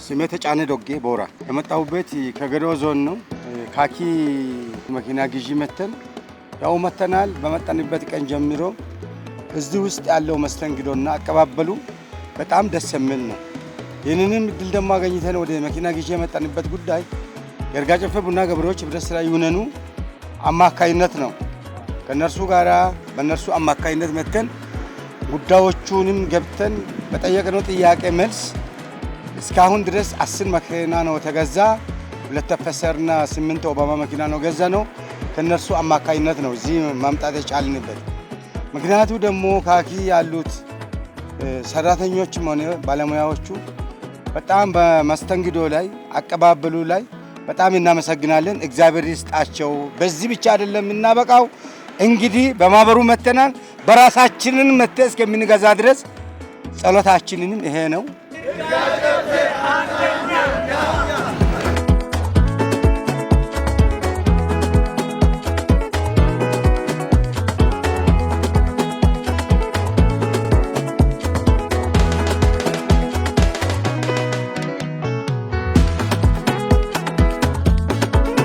ስሜ ተጫነ ዶጌ ቦራ። የመጣሁበት ከገዶ ዞን ነው። ካኪ መኪና ግዢ መተን ያው መተናል። በመጣንበት ቀን ጀምሮ እዚህ ውስጥ ያለው መስተንግዶና አቀባበሉ በጣም ደስ የሚል ነው። ይህንንም እድል ደግሞ አገኝተን ወደ መኪና ግዢ የመጣንበት ጉዳይ የይርጋ ጨፌ ቡና ገበሬዎች ህብረት ስራ ዩኒየኑ አማካይነት ነው። ከእነርሱ ጋራ በእነርሱ አማካይነት መተን ጉዳዮቹንም ገብተን በጠየቅነው ጥያቄ መልስ እስካሁን ድረስ 10 መኪና ነው ተገዛ። 2 FSR ና 8 ኦባማ መኪና ነው ገዛ ነው። ከእነርሱ አማካይነት ነው እዚህ ማምጣት የቻልንበት። ምክንያቱ ደግሞ ካኪ ያሉት ሰራተኞችም ሆነ ባለሙያዎቹ በጣም በመስተንግዶ ላይ አቀባበሉ ላይ በጣም እናመሰግናለን። እግዚአብሔር ይስጣቸው። በዚህ ብቻ አይደለም የምናበቃው። እንግዲህ በማህበሩ መተናል። በራሳችንን መተ እስከምንገዛ ድረስ ጸሎታችንንም ይሄ ነው።